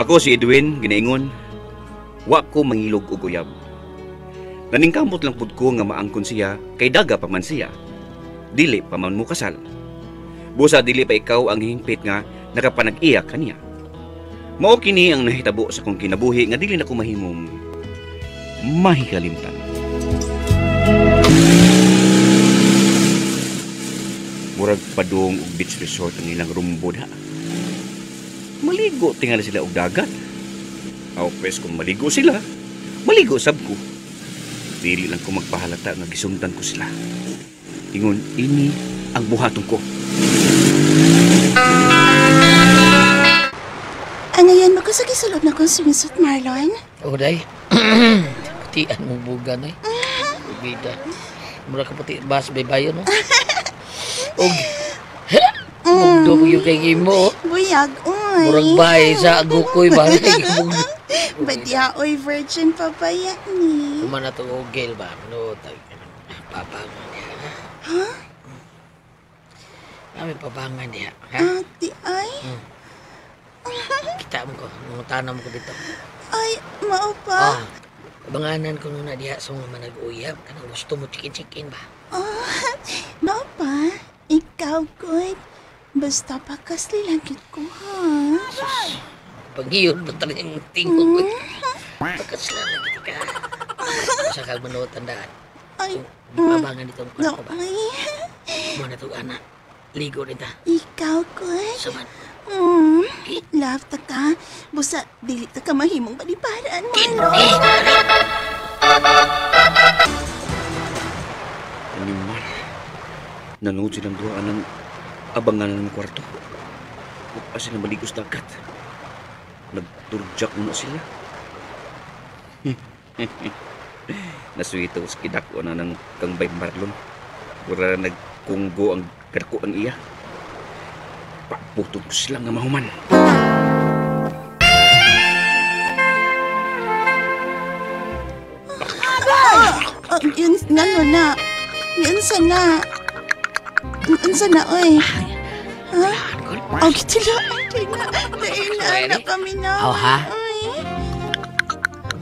Ako si Edwin, ginaingon, wa ko mangilog og uyab. Naningkamot lang pud ko nga maangkon siya kay daga pa man siya. Dili pa man mo kasal. Busa dili pa ikaw ang hingpit nga nakapanag-iya kaniya. Mao kini ang nahitabo sa kong kinabuhi nga dili na ko mahimong mahikalimtan. Murag padung og beach resort ang ilang rumbo da. Maligo tingali sila og dagat. Aw pwes kung maligo sila, maligo sab ko. Dili lang ko magpahalata nga gisundan ko sila. Ingon ini ang buhaton ko. Ang ngayon mo ko sa gisulod na kong swimsuit, Marlon. O, day. Putian mo bugan, eh. Bida. Mura ka puti, bas, baybayo, no? Og, mugdo mo yung kay imo. Buyag, oy. Murag bay sa gukoy, balay. Badya, oy, virgin pa ba yan, ni? Kuma na itong ugil ba? No, papangan niya. Ha? Kami papangan niya, ha? Ah, di ay? Kita mo ko, nungutanam ko dito. Ay, mao pa? Ah, banganan ko nung na diha sa mga manag-uyab. Kanang gusto mo chicken-chicken ba? Oh, mao pa? Ikaw, good. Basta pakasli lang kit ko, ha? Sus, pag-iyon ba talaga yung tingog ko? Pakasli lang kit ka. Sa kag manuot tandaan. Ay, pabangan dito ang no, ko ba? Ay. Muna itong anak. Ligo nita. Ikaw, good. Suman. Love ta ka. Busa, dili ta ka mahimong baliparaan, Marlon. Animal. Nanood silang duha ng abanganan ng kwarto. Wala sila maligos dagat. Nagturjak muna sila. Nasuwito sa kidako na ng kangbay Marlon. Wala nagkunggo ang kadako ang iya. Paputod ko sila nga mahuman. Yun, ngano na. Yun sana. Unsa na, oy? Ha? Oh, gitilaan. Dahil na kami na. Oh, ha?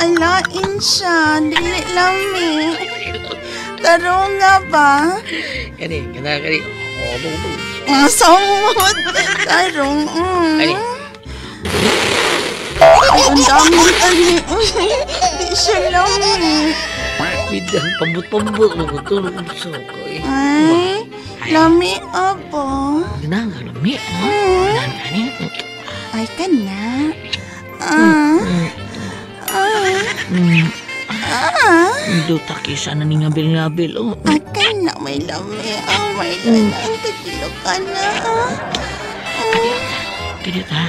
Alain siya. Dili lami. Tarong nga ba? Kani, kani, kani. Oh, buto. Ah, samot. Tarong. Kani. Ay, ang daming kani. Di siya lami. Bidang pambut-pambut. Magutulog sa ko, eh. Ay, lami abo. Ginanga, lami. Ay, ka na. Ah. Ah. Duta kisa na ni ngabil-ngabil. Oh. Ay, ka na, may lami. Oh my God, ang kagilo ka na. Kaya ta.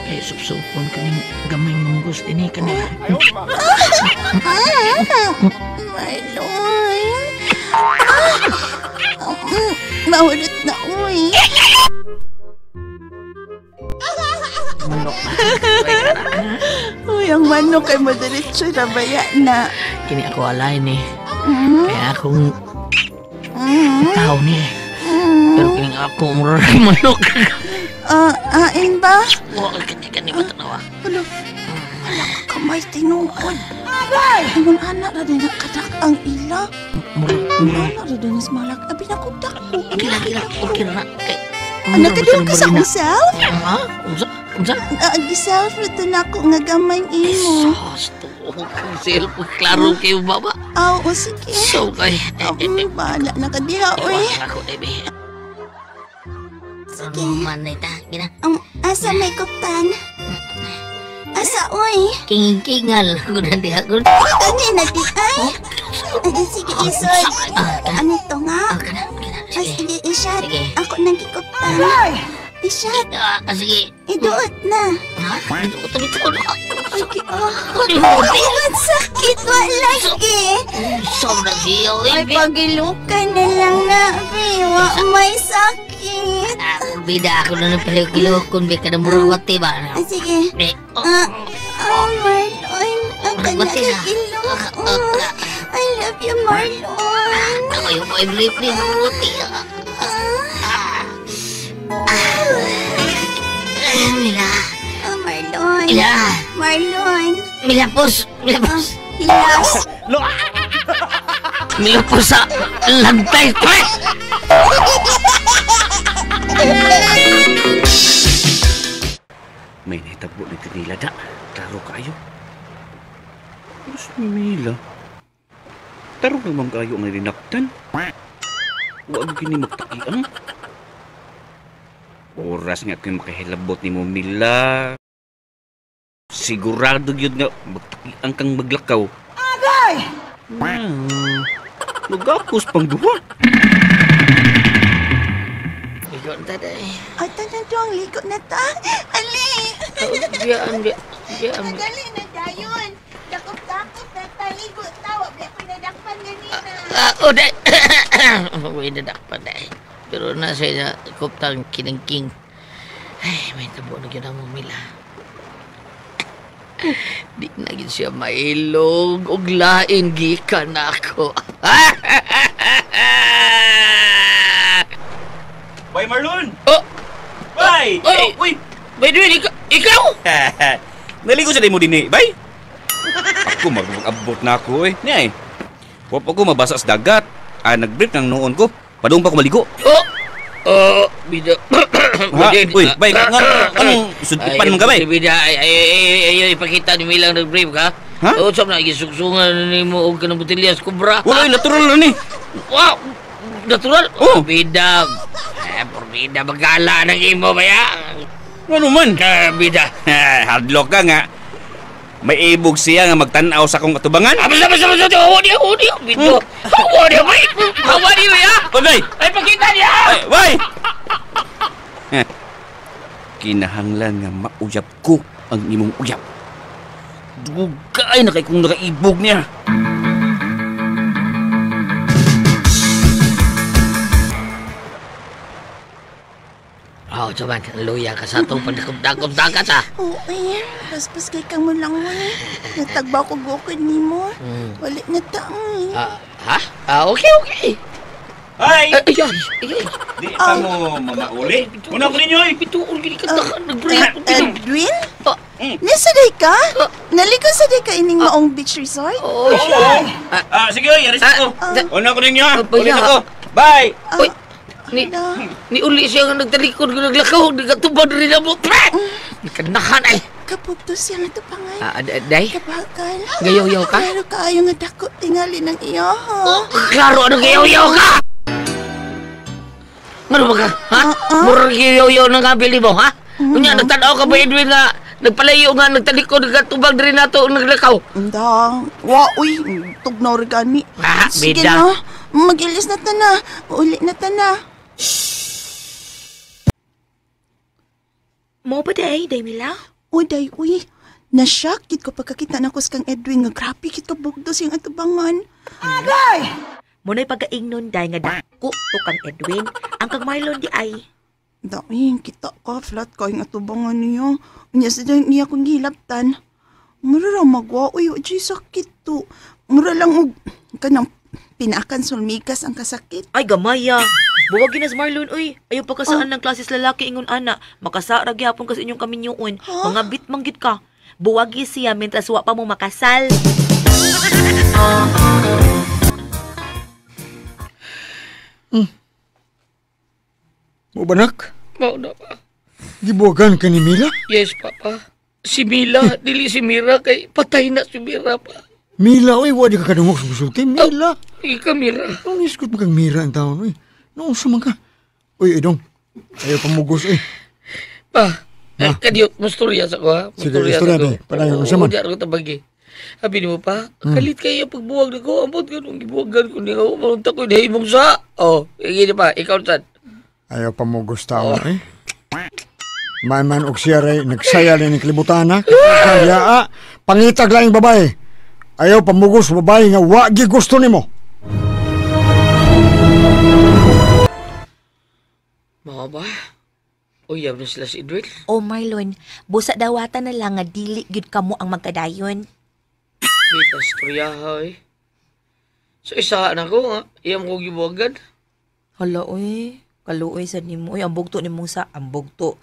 Kaya supsupon kaning gamay munggos din eh. Kanila. Marlon. Mahulot na, uy. Uy, ang manok ay madiretso na baya na. Kini ako alay ni. Kaya akong tao ni. Pero kining ako murag manok. Ain ba? Oo, kani ba tanawa? Hala, hala ka kamay tinuod. Ingon anak na din nakadak ang ila. Anak na din malak. Abi na ko dako. Okay na. Anak ka doon ka sa akong self? Ha? Unsa? Unsa? Gi-self ito na ako nga gamay imo. Sos, tuong kang self. Klaro kayo baba. Aw, o sige. So, kay. Bahala na ka diha, oy. Ako, baby. Sige. Manay ta, gina. Asa may kuptan? Asa, oy? King-kingal. Gunan diha, gun. Kani na di, ay. Sige, isod. Ano to nga? Sige, isod. Ako nang gikuptan. Isod. Sige. Iduot na. Ha? Iduot na ito. Ay, oh. Ang sakit, wala lagi. Sobrang siyaw. Ay, pagilukan na lang na, Wa may sakit. Bida ako na ng pilukon, be ka ng burawati ba? Sige. Oh, Marlon. Ang kanakikilok. I love you, Marlon. Ako yung favorite ni Burawati. Mila. Oh, Marlon. Marlon. Ila. Marlon. Milapos. Milapos. Hilas. Milapos sa lantay. May nahitabo na kanila da. Klaro kayo. Pero sa Mila, tarong naman kayo ang nilinaktan. Huwag kini magtakiang. Oras nga ako'y makahilabot ni mo, Mila. Sigurado yun nga magtakiang kang maglakaw. Agay! Nagapos pang duha. Ligo na ta, day. Ay, tanan dong, ligo na ta. Ali! Biyaan, biyaan. Nagali na dayon. Dakop-dakop na ta, ligo ta. Wa ba ko nadakpan ganina. Oh, day. Uy, nadakpan, day. Pero nasa na kuptang kinangking. Ay, may tabo na yun ang Mila. Di na yun siya mailog. Og lain gikan ako. Bye, Marlon! Oh! Bye! Oy! Uy! By the way, ikaw? Naligo sa mo din eh. Bye! Ako, mag-abot na ako eh. Niya eh. Huwag ako mabasa sa dagat. Ah, nag-brief ng noon ko. Padung pa ako maligo. Oh! Oh, bida. Ha? Uy, bay, anong sudipan mo ka, bay? Bida, ay, ipakita ni Milang nag-brief ka. Ha? Oh, sab na, gisugsungan ni mo og kanang botelya sa kubra. Wala, natural na ni. Wow! Natural? Oh. Bida. Eh, porbida, magala ng imo ba ya? Ano man? Bida. Hardlock ka nga. May ibog siya nga magtanaw sa akong katubangan. Ah, basta, basta. Hawa niya, hawa niya. Bida. Hawa niya, bay. Hawa niya, bay, ha? Oy, bay! Ay, pakita niya! Ay, bay! Kinahanglan nga mauyab ko ang imong uyab. Dugay na kay kung nakaibog niya. Oh, cuman, luya ka sa itong pagdakop-dakop dagat, ha? Oo, eh. Paspas kay kang mo lang, eh. Natagba ko gukod ni mo. Wala na ta, eh. Ha? Ah, okay, okay. Ay! Ay, ay, ay. Di pa mo mamauli. Muna ko ninyo, eh. Bituon, gini ka nag-break. Edwin? Nasa day ka? Naligo sa day ka ining maong beach resort? Oh, siya. Sige, oy, aris ako. Una ko ninyo, ha? Baya. Ulit ako. Bye! Uy, ni uli siya nga nagtalikod nga naglakaw, nagkatubad rin na mo. Nakanahan ay. Kapugto siya nga ito pangay. Day? Kabakal. Gayaw-yaw ka? Klaro kaayo nga dako tingali ng iyo, ha? Klaro, ano gayaw-yaw ka? Ano ba ka? Ha? Murag gayaw-yaw ng kabili mo, ha? Unya, nagtanaw ka ba, Edwin, nga nagpalayo nga, nagtalikod, nagkatubag rin nato, naglakaw? Ndang, wa, uy, tugnaw rin gani. Ah, sige bida. na, mag-ilis na ta na. Uli na ta na. Mo ba day, day Mila? O, day, uy. Nashock kit ko pagkakita na ko sa kang Edwin nga grabe kit ka bugdo siyang atubangan. Agay! Muna'y pagkaingnon day nga dako to kang Edwin. Ang kang Marlon di ay. Dami, kita ka, flat ka yung atubangan niya. Unya sa dahil niya kong gilaptan. Mura ra magwa, uy, uy, sakit to. Mura lang og kanang pinakan sulmikas ang kasakit. Ay gamaya. Buwagin na si Marlon, uy. Ayaw pa kasaan ng klases lalaki ingon ana. Makasara gyapon kasi inyong kaminyoon. Huh? Mga bit manggit ka. Buwagi siya mentras wa pa mo makasal. Mo banak? Mao na pa. Gibuwagan ka ni Mila? Yes, Papa. Si Mila, dili si Mira kay patay na si Mira pa. Mila, uy, wadi ka kadungok sa musulti. Mila. Ika, Mira. Nung iskot mo kang Mira ang taon, uy. Nung usama ka. Uy, idong. Ayaw pamugos, uy. Pa, kadiyot, mustorya sa ko, ha? Sige, istorya, sa ko. be. Padayon, unsa man? Oo, di ako tabagi. Sabi ni mo pa, kalit kayo pagbuwag na ko. Ambot ka nung gibuwagan ko niya. Marunta ko, dahil mong sa. Oh, hindi pa, ikaw sad. Ayaw pamugos taon, eh. Man man og siya ray, nagsaya rin ang kilibutana. Kaya, pangitag lang yung babae. Ayaw pamugos babae nga wagi gusto nimo. Mga ba? Uyab na sila si Edwin. Oh Marlon, busa dawatan na lang nga dili gyud kamo ang magkadayon. Kita storya eh. So isa na ko nga, iyam ko gibuwagan. Hala oy, kaluoy sa nimo oy, ang bugto nimong sa ang bugto.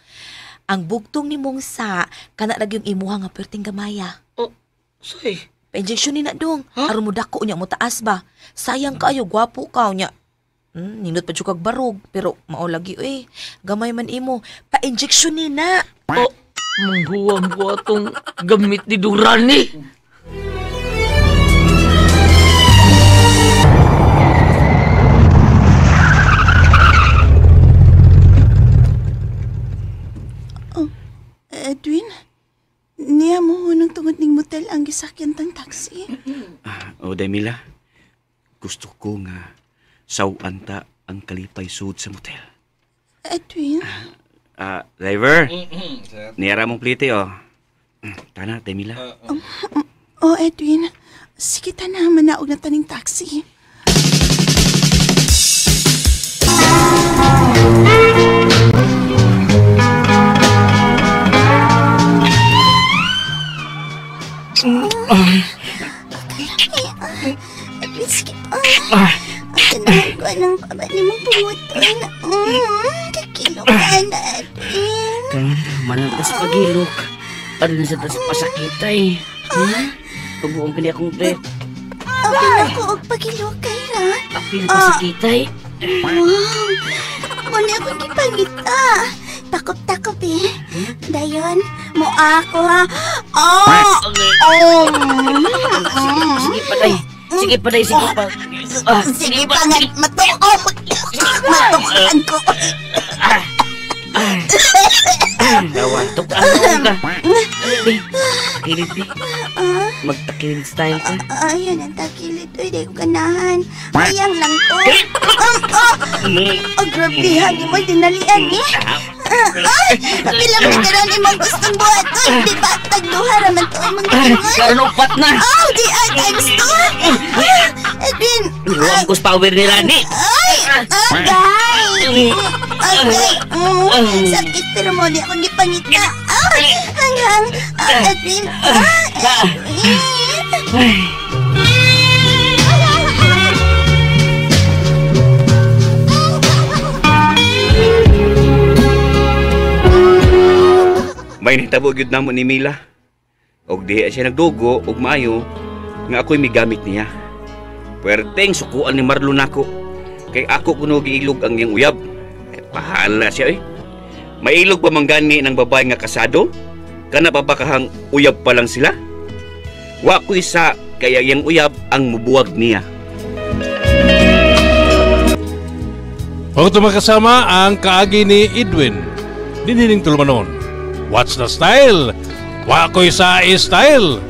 Ang bugtong ni mong sa kana ra gyud imuha nga perting gamaya. Oh, say. Pa-injection ni na dong. Aron mo dako nya mo taas ba. Sayang kaayo gwapo ka nya. Nindot pa jud kag barog pero mao lagi oy. Gamay man imo. Pa-injection ni na. Oh, manghuwam ko atong gamit ni Durani. Edwin, niya mo hunong tungod ning motel ang gisakyan tang taxi. O, day Mila, gusto ko nga sawan ta ang kalipay sud sa motel. Edwin, Driver, niyara mong plite, oh. Tana, day Mila. Oh Edwin, sige ta na, manaog na taning taxi. Edwin, sige pa. Ganahan ko ng baba ni mong pumuton. Kakilo ka na, Edwin. Karon, manang tas pagilok. Ano sa tas pasakit ay. Pabuong kani akong trip. Apil ako og pagilok kay ra. Apil pasakit ay. Wow! Muna akong gipangita. Takop-takop eh. Dayon, mo ako ha. Oh! Oh! Sige pa day. Sige pa day, sige pa. Sige pa nga, matuok! Matuokan ko. Dawa, tukaan ka. Takilid eh. Magtakilid style ka. Ayun, ang takilid. Uy, di ko ganahan. Ayang lang to. Oh, grabehan ni mo, dinalian eh. Ay, pila mo ka rin imong gustong buhat. Uy, di ba? Tagduha raman to imong ingon. Karon upat na. Oh, di ay, times two. Edwin. Luwag ko sa power ni Rani. Ay, agay. Agay. Sakit pero mo di akong gipangita. Ay, hanghang. Edwin. Edwin. May nahitabo gyud namo ni Mila. Og diha siya nagdugo og maayo nga ako'y migamit niya. Puwerteng sukuan ni Marlon nako. Kay ako kuno giilog ang iyang uyab. Eh, pahala siya eh. Mailog pa man gani ng babae nga kasado? Kana pa ba kahang uyab pa lang sila? Wa ko'y sa kaya iyang uyab ang mubuwag niya. Huwag makasama ang kaagi ni Edwin. Dinining tulumanon. What's the style? Wa ko'y sa style.